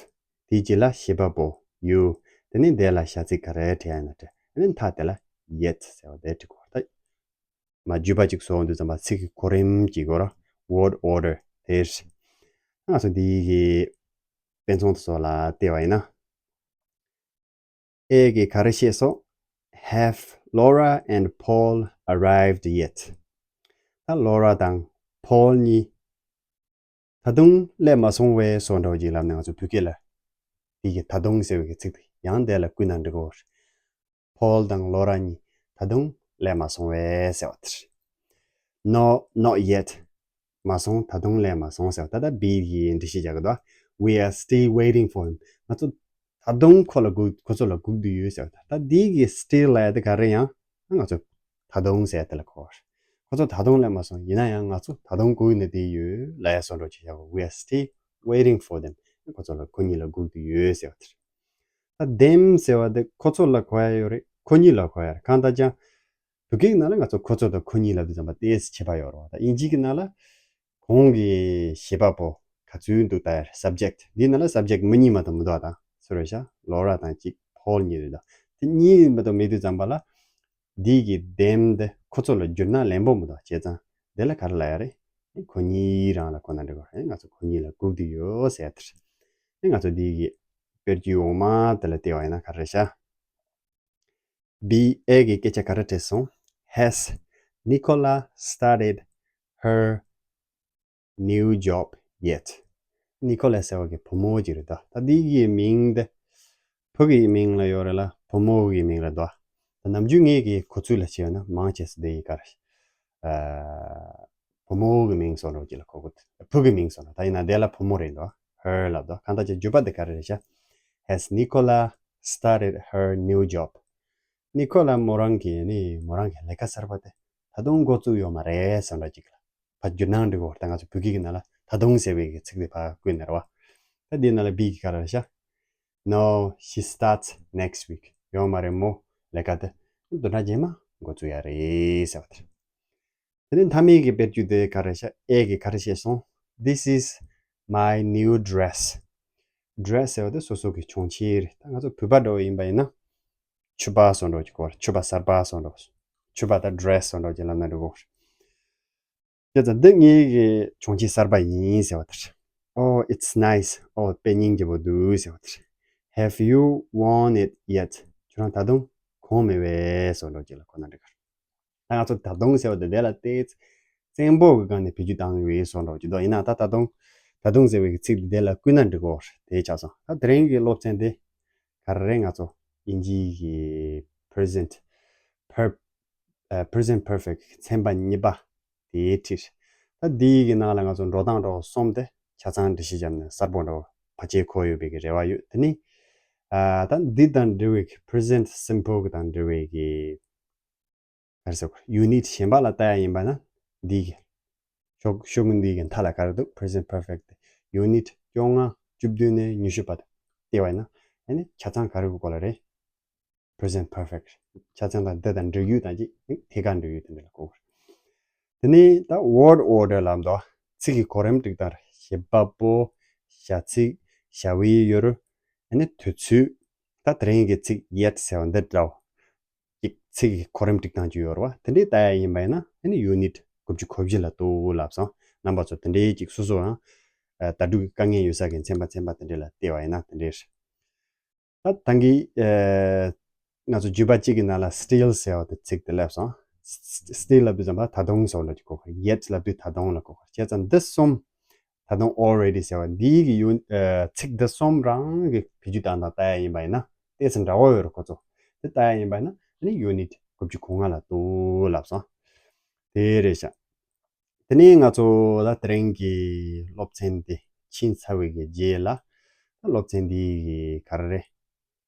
དེའི་རྗེས་ལ་བྱེད་པ་པོ་you། དེ་ནས་དེ་ལ་བྱ་ཚིག་ག་རེ་བྲིས་ཡ་ཡིན་ན་བྲིས། དེ་ནས་མཐའ་དེ་ལ་yet ཟེར་བ་དེ་བྲིས་དགོས་ར། ད་མ་བརྗོད་པ་ཅིག་བཟོ་འོང་དུས་ཙམ་པ་ཚིག་གི་གོ་རིམ་གྱི་སྐོར། Word order དེ་རེད། ང་ཚོ་འདི་གི་དཔེ་མཚོན་དེ་ཚོ་ལ་བལྟས་པ་ཡིན་ན། A གིས་ག་རེ་བཤད་སོང་། Have Laura and Paul arrived yet? ད་Laura དང་Paul གཉིས་ད་དུང་སླེབས་མ་སོང་བས་སོགས་འདྲ་བོ་ཅིག་ལབ་ནས་ང་ཚོ་བོད་སྐད་ལ་དེ་གི་ད་དུང་ཟེར་བའི་གི་ཚིག་དེ་ཡང་དེ་ལ་བསྐུལ་ན་འགྲིག་གོ། Paul དང་Laura གཉིས་ད་དུང་སླེབས་མ་སོང་བས་ཟེར་བ་དེ་རེད། No, not yet. མ་སོང་། ད་དུང་སླེབས་མ་སོང་ཟེར་བ། ད་ལྟ་B གིས་འགྲེལ་བཤད་རྒྱག་གི་འདུག We are still waiting for him. ང་ཚོ་ད་དུང་ཁོ་ལ་སྒུག་ཁོ་ཚོ་ལ་སྒུག་བསྡད་ཡོད་ཟེར་བ། ད་འདི་གི་still ལབ་ཡ་དེ་ག་རེ་ཡང་ང་ཚོ་ད་དུང་ཟེར་ཡ་དེ་ལ་གོ་བ་རེད། ཁོ་ཚོ་ད་དུང་སླེབས་མ་སོང་། ཡིན་ན་ཡང་ང་ཚོ་ད་དུང་སྒུག་ནས་བསྡད་ཡོད་ལབ་ཡ་བཟོ་འདྲ་ཅིག་བྱ་བ། We are still waiting for them. ཁོ་ཚོ་ལ་ཁོ་གཉིས་ལ་སྒུག་བསྡད་ཡོད་ཟེར་བ་དེ་རེད། ད་them ཟེར་བ་དེ་ཁོ་ཚོ་ལ་གོ་ཡ་ཡོད་རེད། ཁོ་གཉིས་ལ་གོ་ཡ་རེད། གང་ལྟར་ཀྱང་བོད་སྐད་ཀྱི་ནང་ལ་ང་ཚོ་ཁོ་ཚོ་དང་ཁོ་གཉིས་ལབ་དུས་ཙམ་པ་ཏོག་ཙམ་ཁྱད་པར་ཡོད་རེད་བ། ད་དབྱིན་ཇི་གི་ནང་ལ་གོང་གི་བྱེད་པ་པོ་ག་ཚོད་འདུག་ད་subject འདིའི་ནང་ལ་subject མི་གཉིས་མ་གཏོགས་མི་འདུག་ད་སུ་རེད་ཤག Laura དང་གཅིག Paul གཉིས་རེད། ད་དེ་གཉིས་མ་གཏོགས་མེད་དུས་ཙམ་པ་ལ་འདི་གི་them དེ་ཁོ་ཚོ་ལ་བསྒྱུར་ན་ལན་པོ་མི་འདུག་བྱས་ཙང་དེ་ལ་ག་རེ་ལབ་ཡ་རེད། ཁོ་གཉིས་རང་ལ་གོ་ན་འགྲིག་གོ། ང་ཚོ་ཁོ་གཉིས་ལ་སྒུག་བསྡད་ཡོད་ཟེར་ཡ་དེ་རེད། ང་ཚོ་འདི་གི་དཔེར་བརྗོད་འོག་མ་དེ་ལ་བལྟས་པ་ཡིན་ན་ག་རེ་རེད་ཤག B A གི་སྐད་ཆ་ག་རེ་དྲིས་སོང་། Has Nicola started her new job yet? Nicola ཟེར་བ་གི་བུ་མོ་ཅིག་རེད་ད། ད་འདི་གི་མིང་དེ་ བུ་གི་མིང་ལ་ཡོད་རེད་ལ། བུ་མོ་གི་མིང་ལ་འདུག་ད་ནམ་རྒྱུན་ངེད་ཀྱི་གོ་ཚུལ་ལ་བྱས་ན་མང་ཆེ་ས་དེ་ཡི་གར། ཨ། བུ་མོ་གི་མིང་བཟོ་འདྲ་ཅིག་ལ་གོ་གི་འདུག་བུ་གི་མིང་བཟོ་འདྲ། ད་ཡིན་ན་དེ་ལ་བུ་མོ་རེད་འདུག her ལབ་འདུག་གང་ལྟར་ཅིག་བརྗོད་པ་དེ་ག་རེ་རེད་ཤག Has Nicola started her new job? ནི་ཁོ་ལ་མོ་རང་གི་ནི་མོ་རང་གི་ལས་ཀ་གསར་པ་དེ་ད་དུང་འགོ་བཙུགས་ཡོད་མ་རེད་བསམ་འདྲ་ཅིག་ལ་ཕར་བསྒྱུར་ན་འགྲིག་གོ་ད་ང་ཚོ་བོད་སྐད་ཀྱི་ནང་ལ་ད་དུང་ཟེར་བའི་གི་ཚིག་དེ་ཕར་བཀོད་ནས་རེད་བ། ད་འདིའི་ནང་ལ་B གི་ག་རེ་རེད་ཤག No, she starts next week. ཡོད་མ་རེད། མོ་ལས་ཀ་དེ་བདུན་ཕྲག་རྗེས་མ་འགོ་བཙུགས་ཡ་རེད་ཟེར་བ་དེ་རེད། དེ་ནས་མཐའ་མའི་གི་དཔེར་བརྗོད་དེ་ག་རེ་ཤག A གི་ག་རེ་བཤད་སོང་། This is my new dress. Dress ཟེར་བ་དེ་སོ་སོ་གི་གྱོན་ཆས་རེད། ད་ང་ཚོ་བོད་པ་འདྲ་བོ་ཡིན་པ་ཡིན་ན་ཕྱུ་པ་བཟོ་འདྲ་བོ་ཅིག་གོ། ཕྱུ་པ་གསར་པ་བཟོ་འདྲ་བོ། ཕྱུ་པ་དང་dress བཟོ་འདྲ་བོ་ཅིག་ལབ་ན་འགྲིག་གོ། བྱས་ཙང་འདི་ངའི་གི་གྱོན་ཆས་གསར་པ་ཡིན་ཟེར་བ་དེ་རེད། Oh, it's nice. Oh, དཔེ་སྙིང་རྗེ་པོ་འདུག་ཟེར་བ་དེ་རེད། Have you worn it yet? ཁྱོད་རང་ད་དུང་གོན་མེད་པས་བཟོ་འདྲ་བོ་ཅིག་ལ་གོ་ན་འགྲིག་ག་ད་ང་ཚོ་ད་དུང་ཟེར་བ་དེ་དེ་ལ་ཏོག་ཙམ་བཙན་པོ་གི་སྒང་ནས་བེད་སྤྱོད་བཏང་ཡོད་བཟོ་འདྲ་བོ་ཅིག་འདུག་ཡིན་ན་ད་ད་དུང་ད་དུང་ཟེར་བའི་གི་ཚིག་དེ་དེ་ལ་བཀོད་ན་འགྲིག་གོ། དེ་ཆགས་སོང་། ད་དེ་རིང་གི་སློབ་ཚན་དེ་ག་རེ་རེད། ང་ཚོ་དབྱིན་ཇིའི་གི་present per- ཨ། present perfect ཚན་པ་གཉིས་པ་དེའི་ཁྲིད། ད་འདིའི་གི་ནང་ལ་ང་ཚོ་འགྲོ་སྟངས་འདྲ་བོ་གསུམ་དེ་ཆ་ཚང་འགྲེལ་བཤད་བརྒྱབ་ནས་གསལ་པོ་འདྲ་བོ་ཕལ་ཆེར་གོ་ཡོད་པའི་གི་རེ་བ་ཡོད། དེ་ནི་ཨ། ད་འདི་དང་འབྲེལ་བའི་གི་present simple གི་དང་འབྲེལ་བའི་གི་ག་རེ་ཟེར་དགོས་རེད། unit གཞན་པ་ལ་ལྟ་ཡ་ཡིན་པ་ན་འདི་གི་ཤོག་ཤོག་ངོས་འདི་གི་མཐའ་ལ་ག་རེ་འདུག present perfect དེ་unit བཅོ་ལྔ་བཅུ་བདུན་ནས་ཉི་ཤུ་བར་དུ་བལྟས་པ་ཡིན་ན་ཨ་ནི་ཆ་ཚང་ག་རེ་གི་སྐོར་ལ་རེད། present perfect ཆ་ཚང་དང་འདི་དང་འབྲེལ་ཡོད་དང་ཅིག་ཐད་ཀར་འབྲེལ་ཡོད་དེ་འདྲ་ལ་གོ་དགོས་རེད། དེ་ནས་ད་word order ལབ་འདུག་ཚིག་གི་གོ་རིམ་སྒྲིག་སྟངས་རེད། བྱེད་པ་པོ། བྱ་ཚིག་བྱ་བའི་ཡུལ། ཨ་ནི་དུས་ཚོད། ད་དེ་རིང་གི་ཚིག་yet ཟེར་བ་འདི་འདྲ་བོ། ཅིག་ཚིག་གི་གོ་རིམ་སྒྲིག་སྟངས་ཅིག་ཡོད་རེད་བ། དེ་འདྲའི་ལྟ་ཡ་ཡིན་པ་ཡིན་ན་ཨ་ནི་unit དགུ་བཅུ་གོ་བཞི་ལ་གཏུག་ལབ་སོང་། རྣམ་པ་ཚོ་དེ་འདྲའི་ཅིག་སོ་སོ་རང་ཨ་ད་དྲུག་གི་དཀའ་ངལ་ཡོད་ས་གི་ཚན་པ་ཚན་པ་དེ་འདྲ་ལ་བལྟས་པ་ཡིན་ན་དེ་འདྲའི་རེད། ད་ད་གིན་ཨ་ང་ཚོ་བརྗོད་པ་གཅིག་གི་ནང་ལ་still ཟེར་བ་དེ་ཚིག་དེ་སླེབས་སོང་། st- still ལབ་དུས་ཙམ་པ་ད་དུང་ཟེར་བ་འདྲ་ཅིག་གོ། yet ལབ་དུས་ད་དུང་ལ་གོ། བྱས་ཙང་འདི་གསུམ་ད་དུང་already ཟེར་བ་འདིའི་གི་ཡོད་ཨ་ཚིག་འདི་གསུམ་རང་གི་བེད་སྤྱོད་བཏང་སྟངས་ལྟ་ཡ་ཡིན་པ་ཡིན་ན་ཏོག་ཙམ་འདྲ་བོ་ཡོད་རེད་ཁོ་ཚོ། དེ་ལྟ་ཡ་ཡིན་པ་ཡིན་ན་ཨ་ནི་unit དགུ་བཅུ་གོ་ལྔ་ལ་གཏུག་ལབ་སོང་། དེ་རེད་ཤག་དེ་ནས་ང་ཚོ་ད་དེ་རིང་གི་སློབ་ཚན་འདི་ཕྱིན་ཚར་བའི་གི་རྗེས་ལ་ད་སློབ་ཚན་འདི་གི་ག་རེ་རེད།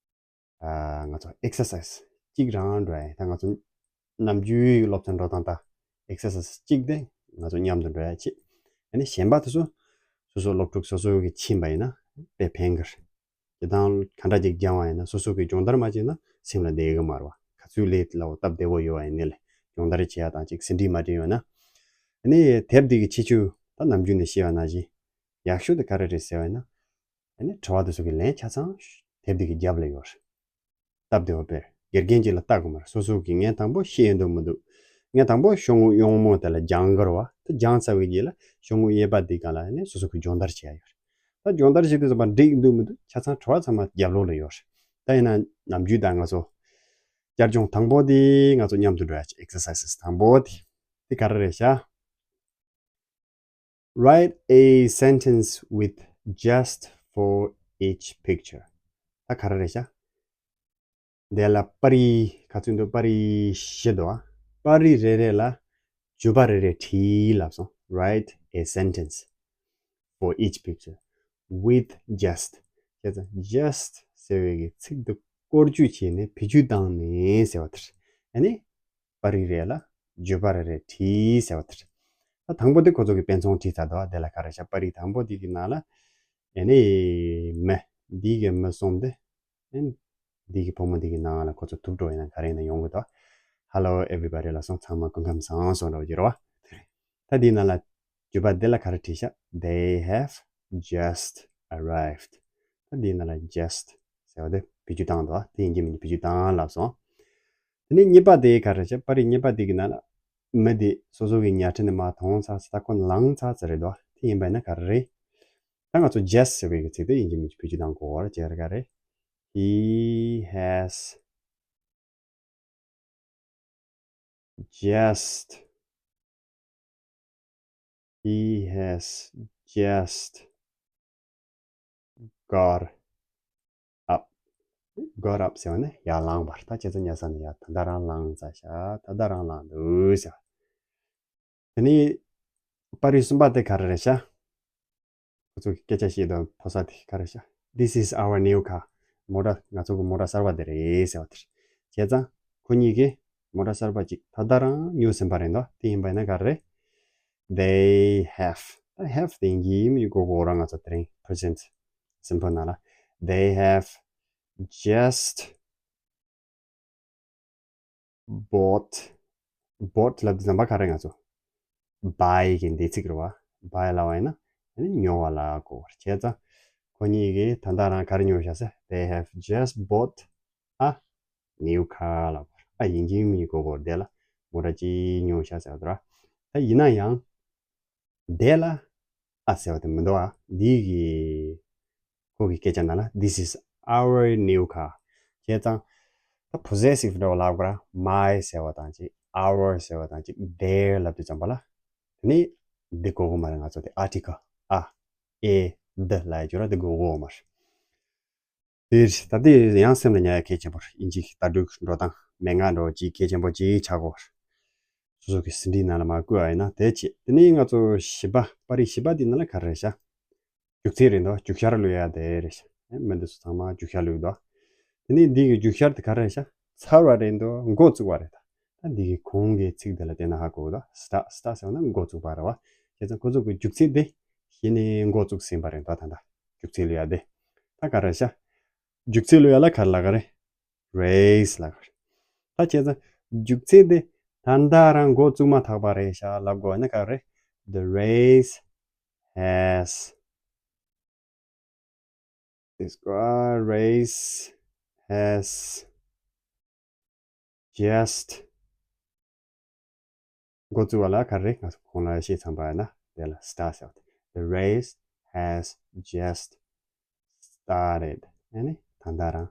ཨ་ང་ཚོ་exercise གཅིག་རང་འགྲོ་ཡ་ཡིན། ད་ང་ཚོ་ནམ་རྒྱུན་སློབ་ཚན་འགྲོ་སྟངས་ལྟར་exercise གཅིག་དེ་ང་ཚོ་མཉམ་དུ་འགྲོ་ཡ་བྱེད། ཨ་ནི་གཞན་པ་དེ་ཚོ་སོ་སོ་སློབ་ཕྲུག་སོ་སོ་གི་ཕྱིན་པ་ཡིན་ན་དཔེ་ཕན་གི་རེད། སྤྱིར་བཏང་ག་འདྲ་ཅིག་སྦྱང་བ་ཡིན་ན་སོ་སོ་གི་སྦྱོང་བརྡར་མ་བྱས་ན་སེམས་ལ་བསྡད་གི་མ་རེད་བ། ག་ཚོད་ལས་ལ་འོ་སྟབས་བདེ་བོ་ཡོད་བ་ཡིན་ནའི་ལས་སྦྱོང་བརྡར་བྱེད་ཡ་དང་ཅིག་ཟིན་བྲིས་མ་བྲིས་ཡོད་ན། ཨ་ནི་དེབ་འདི་གི་ཁྱད་ཆོས་ད་ནམ་རྒྱུན་ནས་བཤད་པ་ནང་བཞིན་ཡག་ཤོས་དེ་ག་རེ་རེད་ཟེར་བ་ཡིན་ན། ཨ་ནི་དྲི་བ་དེ་ཚོ་གི་ལན་ཆ་ཚང་དེབ་འདི་གི་རྒྱབ་ལ་ཡོད་རེད། སྟབས་བདེ་བོ་དཔེར་དགེ་རྒན་གཅིག་ལ་ལྟ་དགོས་མ་རེད། སོ་སོ་གིས་ངས་དང་པོ་ཤེས་ཡོང་འདུག་མི་འདུག་ངས་དང་པོ་ཤོག་ངོས་གཡོག་མོ་དེ་ལ་སྦྱང་གི་རེད་བ། དེ་སྦྱངས་ཚར་བའི་རྗེས་ལ་ཤོག་ངོས་གཡས་པ་འདི་སྒང་ལ་ནི་སོ་སོ་གིས་སྦྱོང་བརྡར་བྱེད་ཡ་ཡོད་རེད། ད་སྦྱོང་བརྡར་བྱེད་དུས་ཙམ་པ་འགྲིག་འདུག་མི་འདུག་ཆ་ཚང་དྲི་བ་ཚང་མ་རྒྱབ་ལོགས་ལ་ཡོད་རེད། ད་ཡིན་ན་ནམ་རྒྱུན་ད་ང་ཚོ་བསྐྱར་སྦྱོང་དང་པོ་དེ་ང་ཚོ་མཉམ་དུ་འགྲོ་ཡ་ཅིག་exercises དང་པོ་དེ་དེ་ག་རེ་རེད་ཤག Write a sentence with just for each picture. ད་ག་རེ་རེད་ཤག་དེ་ལ་པར་རིས་ག་ཚོད་འདུག་པར་རིས་བཞི་འདུག་ཨ། པར་རིས་རེ་རེ་ལ་བརྗོད་པ་རེ་རེ་བྲིས་ལབ་སོང་། Write a sentence for each picture with just. བྱས་ཙང་just ཟེར་བའི་གི་ཚིག་འདི་བཀོལ་སྤྱོད་བྱས་ནས་བེད་སྤྱོད་བཏང་ནས་ཟེར་བ་དེ་རེད། ཨ་ནི། པར་རིས་རེ་ལ་བརྗོད་པ་རེ་རེ་བྲིས་ཟེར་བ་དེ་རེད། ད་དང་པོ་དེ་ཁོ་ཚོ་གི་དཔེ་མཚོན་བྲིས་ཚར་འདུག་དེ་ལ་ག་རེ་བྱ། པར་རིས་དང་པོ་དེ་གི་ནང་ལ་ཨེ་ནི་མི་འདི་གི་མི་གསུམ་དེ་ཨེ་འདི་གི་བུ་མོ་དེ་གི་ནང་ལ་ཁོ་ཚོ་ཐུག་འགྲོ་ཡིན་ན་ག་རེ་ཡིན་ན་ཡོང་གི་འདུག Hello everybody ལབ་སོང་། ཚང་མ་སྐུ་ཁམས་བཟང་གསུངས་འདྲ་བོ་ཅིག་རེད་བ། དེ་རེད། ད་འདིའི་ནང་ལ་བརྗོད་པ་འདི་ལ་ག་རེ་བྲིས་ཤག They have just arrived. ད་འདིའི་ནང་ལ་just ཟེར་བ་དེ་བེད་སྤྱོད་བཏང་འདུག་དེ་ཡིན་གཅིག་མིན་གཅིག་བེད་སྤྱོད་བཏང་ལབ་སོང་། དེ་ནས་གཉིས་པ་དེ་ག་རེ་བྱས། པར་རིས་གཉིས་པ་དེ་གི་ནང་ལ་མི་དེ་སོ་སོ་གི་ཉལ་ཁྲི་ནས་མར་ཐོན་ཚར་ཚར། ད་ཁོ་ལངས་ཚར་ཚར་རེད་འདུག་དེ་ཡིན་པ་ཡིན་ན་ག་རེ་རེད། ད་ང་ཚོ་just ཟེར་བའི་གི་ཚིག་དེ་ཡིན་གཅིག་མིན་གཅིག་བེད་སྤྱོད་བཏང་དགོས་པ་རེད། བྱས་ར་ག་རེ། He has just, he has just got up. got up ཟེར་བ་ནི་ཡར་ལངས་པ་རེད། ད་ཁྱེད་ཚོ་ཉལ་ས་ནས་ཡར་ད་ལྟ་རང་ལངས་ཚར་ཤག་ད་ལྟ་རང་ལངས་འདུག་ཟེར་བ། དེ་ནས་པར་རིས་གསུམ་པ་དེ་ག་རེ་རེད་ཤག་ཁོ་ཚོ་གི་སྐད་ཆ་བཤད་དང་ཕོ་གསར་དེ་ག་རེ་ཤག This is our new car. མོ་ཊ་ང་ཚོ་གི་མོ་ཊ་གསར་པ་དེ་རེད་ཟེར་བ་དེ་རེད། བྱས་ཙང་ཁོ་གཉིས་ཀྱིས་མོ་ཊ་གསར་པ་ཅིག་ད་ལྟ་རང་ཉོས་ཟིན་པ་རེད་འདུག་དེ་ཡིན་པ་ཡིན་ན་ག་རེ་རེད། They have. ད་have དེ་ཡིན་གྱི་ཡིན་མི་གོ་གོ་རང་ང་ཚོ་དེ་རིང་present simple ནང་ལ། They have just bought. Bought ལབ་དུས་ཙམ་པ་ག་རེ་ང་ཚོ་buy གི་འདས་ཚིག་རེད་བ། Buy ལབ་པ་ཡིན་ན་ཨ་ནི་ཉོ་བ་ལ་གོ་བར་བྱས་ཙང་ཁོ་གཉིས་ཀྱིས་ད་ལྟ་རང་ག་རེ་ཉོས་ཤག་ཟེར། They have just bought a new car ལབ་པ། ཨ་ཡིན་གྱི་མིན་གྱི་གོ་གོ་དེ་ལ་མོ་ཊ་ཅིག་ཉོས་ཤག་ཟེར་བ་དེ་རེད། ད་ཡིན་ན་ཡང་དེ་ལ་ཨ་ཟེར་བ་དེ་མི་འདུག་ཨ། འདི་གི་ཁོ་གི་སྐད་ཆ་ནང་ལ་This is our new car བྱས་ཙང་ད་possessive འདྲ་བ་ལབ་དགོས་ར། My ཟེར་བ་དང་ཅིག our ཟེར་བ་དང་ཅིག their ལབ་དུས་ཙམ་པ་ལ་དེ་ནི་འདི་གོ་གོ་མ་རེད། ང་ཚོ་དེ་article a, a, the ལབ་ཡ་ཅིག་ར། འདི་གོ་གོ་མ་རེད། དེ་ད་ལྟ་ཡང་སེམས་ལ་ཉར་ཡ་གལ་ཆེན་པོ་རེད། ཨིན་ཇི་ལྟ་གྲུབ་འགྲོ་སྟངས་མན་ངག་འདྲ་བོ་ཅིག་གལ་ཆེན་པོ་ཅིག་ཆགས་ཀྱི་ཡོད་རེད། སོ་སོ་གི་ཟིན་བྲིས་ནང་ལ་མར་བཀོད་པ་ཡིན་ན། དེ་བྱས་དེ་ནས་ང་ཚོ་བཞི་པ་པར་རིས་བཞི་པ་འདི་ནང་ལ་ག་རེ་རེད་ཤག་རྒྱུག་ཚད་རེད་འདུག་རྒྱུག་ཤར་བླུག་ཡ་དེ་རེད་ཤག་མི་འདི་ཚོ་ཚང་མ་རྒྱུག་ཤར་བླུག་འདུག་དེ་ནས་འདི་གི་རྒྱུག་ཤར་དེ་ག་རེ་རེད་ཤག་ཚར་བ་རེད་འདུག་འགོ་བཙུགས་པ་རེད། ད་འདི་གི་གོང་གི་ཚིག་འདི་ལ་བལྟས་ན་ཧ་གོ་གི་འདུག start, start ཟེར་བ་ན་འགོ་བཙུགས་པ་རེད་བ། བྱས་ཙང་ཁོ་ཚོ་གི་རྒྱུག་ཚད་དེ་གཞི་ནས་འགོ་བཙུགས་ཟིན་པ་རེད་འདུག་ད་ལྟ་རྒྱུག་ཚད་བླུག་ཡ་དེ་ད་ག་རེ་རེད་ཤག་རྒྱུག་ཚད་བླུག་ཡ་ལ་ག་རེ་ལབ་ག་རེད། race ལབ་ག་རེད། ད་བྱས་ཙང་རྒྱུག་ཚད་དེ་ད་ལྟ་རང་འགོ་བཙུགས་མ་ཐག་པ་རེད་ཤག་ལབ་དགོས་ན་ག་རེ་རེད། The race has, this race has just འགོ་བཙུགས་པ་ལ་ག་རེ་རེད། ང་ཚོ་གོང་ལ་བཤད་ཚར་བ་ཡིན་ན་དེ་ལ་start ཟེར་བ་དེ། The race has just started. ཨ་ནི་ད་ལྟ་རང་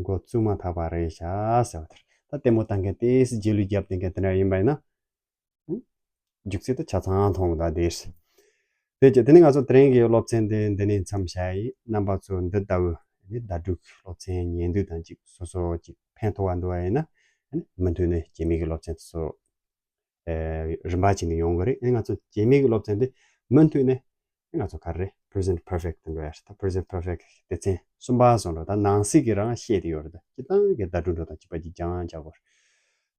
འགོ་བཙུགས་མ་ཐག་པ་རེད་ཤག་ཟེར་བ་དེ་རེད། ད་ལྟད་མོ་ལྟ་མཁན་ཏོག་ཙམ་རྗེས་ལུས་བརྒྱབ་བསྡད་མཁན་དེ་འདྲ་ཡིན་པ་ཡིན་ན། རྒྱུག་ཚད་དེ་ཆ་ཚང་མཐོང་གི་འདུག་དེ་རེད། དེ་རྗེས་དེ་ནས་ང་ཚོ་དེ་རིང་གི་སློབ་ཚན་དེ་འདི་ནས་མཚམས་བཞག་ཡིན། རྣམ་པ་ཚོ་འདི་ལྟ་བུ་ནི་ཟླ་དྲུག་སློབ་ཚན་ཉན་དུས་དང་ཅིག་སོ་སོ་ཅིག་ཕན་ཐོགས་པ་འདུག་པ་ཡིན་ན། མུ་མཐུད་ནས་རྗེས་མའི་གི་སློབ་ཚན་དེ་ཚོ་ཨེ་རིམ་པ་བྱས་ནས་ཡོང་གི་རེད། ཨེ་ང་ཚོ་རྗེས་མའི་གི་སློབ་ཚན་དེ་མུ་མཐུད་ནས་ཨེ་ང་ཚོ་ག་རེ་རེད། present perfect དེ་འགྲོ་ཡ་རེད། ད་present perfect སྡེ་ཚན་གསུམ་པ་སོང་འགྲོ། ད་ནང་གསེས་ཀྱི་རང་བཤད་དེ་ཡོད་རེད། ད་སྤྱིར་བཏང་གི་ཟླ་དྲུག་འགྲོ་དང་གཅིག་པ་གཅིག་རྐྱང་རྐྱང་བར།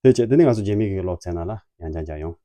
དེ་བྱས་དེ་ནས་ང་ཚོ་རྗེས་མའི་གི་སློབ་ཚན་ནང་ལ་ཡང་བསྐྱར་མཇལ་ཡོང་།